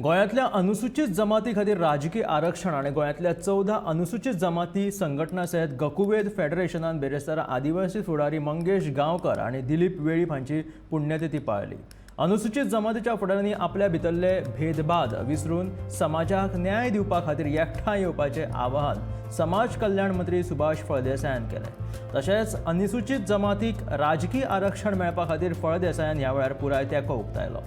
गोंयांतल्या अनुसूचित जमाती खातीर राजकी आरक्षण आनी गोंयांतल्या 14 अनुसूचित जमाती संघटना सयत गकुवेद फेडरेशनान बेरेस्तारा आदिवासी फुडारी मंगेश गांवकर आनी दिलीप वेळीप हांची पुण्यतिथी पाळली. अनुसूचित जमातीच्या फुडाऱ्यांनी आपल्या भितरले भेदभाद विसरून समाजाक न्याय दिवपा खातीर एकठांय येवपाचें आवाहन समाज कल्याण मंत्री सुभाष फळदेसायान केलें. तशेंच अनुसूचित जमातीक राजकी आरक्षण मेळपा खातीर फळदेसायान ह्या वेळार पुराय तेंको उक्तायलो.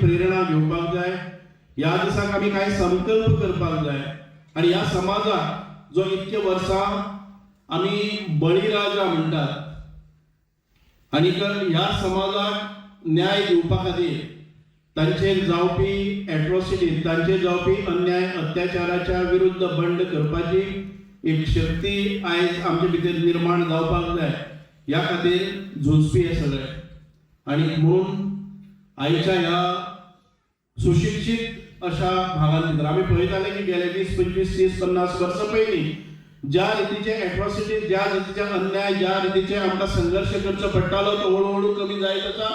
प्रेरणा घेवपाक जाय. ह्या दिसाक आमी कांय संकल्प करपाक जाय आनी ह्या समाजाक जो इतके वर्सां आमी बळीराजा म्हणटात आनी ह्या समाजाक न्याय दिवपा खातीर तांचेर जावपी एट्रोसिटी, तांचेर जावपी अन्याय अत्याचाराच्या विरुद्ध बंड करपाची एक शक्ती आयज आमचे भितर निर्माण जावपाक जाय. ह्या खातीर झुजपी हे सगळे आनी म्हणून आयच्या ह्या सुशिक्षीत अशा भागांत भितर आमी पळयताले की गेले 20 25 30 50 वर्सां पयलीं ज्या रितीचे एट्रोसिटी, ज्या रितीचे अन्याय, ज्या रितीचे आमकां संघर्श करचो पडटालो तो हळू हळू कमी जायत आसा,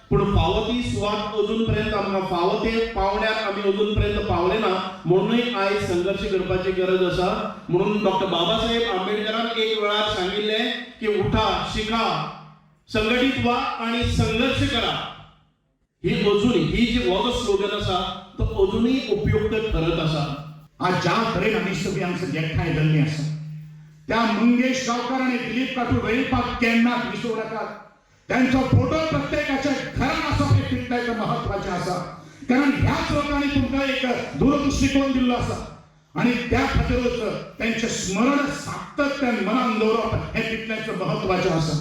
पूण फावो ती सुवात अजून पर्यंत आमकां फावो ते पावण्यार आमी अजून पर्यंत पावले ना. म्हणूनय आयज संघर्श करपाची गरज आसा. म्हणून डॉक्टर बाबासाहेब आंबेडकरान एक वेळार सांगिल्लें की उठा, शिका, संघटीत व्हा आनी संघर्श करा. ही अजून ही जी हो जो स्लोगन आसा तो अजूनय उपयुक्त ठरत आसा. आज ज्या तरेन आमी सगळीं हांगसर एकठांय जाल्लीं आसा त्या मंगेश गांवकर आनी दिलीप काटू वेळीपाक केन्नाच विसरूं नाकात. त्यांचो फोटो प्रत्येकाच्या घरान आसप हें तितलेंच महत्वाचें आसा, कारण ह्याच लोकांनी तुमकां एक दूरदृश्टिकोन दिल्लो आसा आनी त्या खातीरूच तेंचें स्मरण सातत्यान मनान दवरप हें तितलेंच महत्वाचें आसा.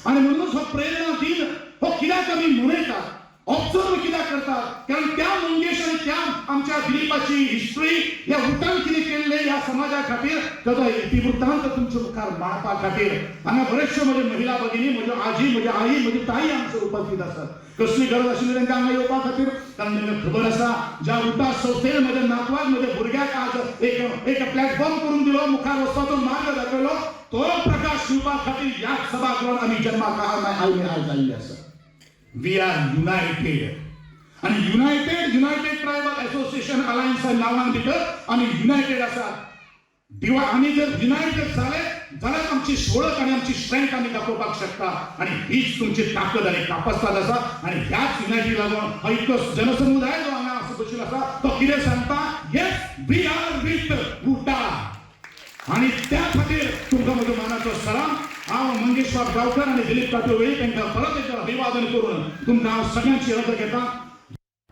आनी म्हणूनच हो प्रेरणा दिन हो कित्याक आमी मनयतात, ऑब्झर्व कित्याक करतात, कारण त्या मंगेश आनी त्या आमच्या दिलीपाची हिस्ट्री ह्या उटान कितें केल्लें ह्या समाजा खातीर ताचो इतिवृत्तांत तुमच्या मुखार मांडपा खातीर हांगा बरेचश्यो म्हज्यो महिला भगिनी, म्हज्यो आजी, म्हज्यो आई, म्हजी ताई हांगसर उपस्थित आसात. कसली गरज आशिल्ली तांकां हांगा येवपा खातीर? कारण तांकां खबर आसा ज्या उटा संस्थेन म्हज्या नातवाक, म्हज्या भुरग्याक आज एक एक प्लॅटफॉर्म करून दिलो, मुखार वचपाचो मार्ग दाखयलो, तो प्रकाश दिवपा खातीर ह्याच सभागृहात आमी जन्माक आयले, आयज आयिल्ले आसा. We are united आणि United United tribal association alliance नांवान भितर आमी युनायटेड आसात. दिवा आमी जर युनायटेड जाले जाल्यार आमची वळख आनी आमची स्ट्रेंथ आमी दाखोवपाक शकता आनी हीच तुमची ताकद आनी कापस्ताद आसा. आनी ह्याच युनायटी लागून हो इतलो जनसमुदाय जो हांगा असो बशिल्लो आसा तो कितें सांगता, yes, we are with UTA. आनी त्या खातीर तुमकां म्हजो मानाचो सलाम. हांव मंगेश बाब गांवकर आनी दिलीप काटो वेळीप तांकां परत एकदा अभिवादन करून तुमकां हांव सगळ्यांची अर्ज घेता.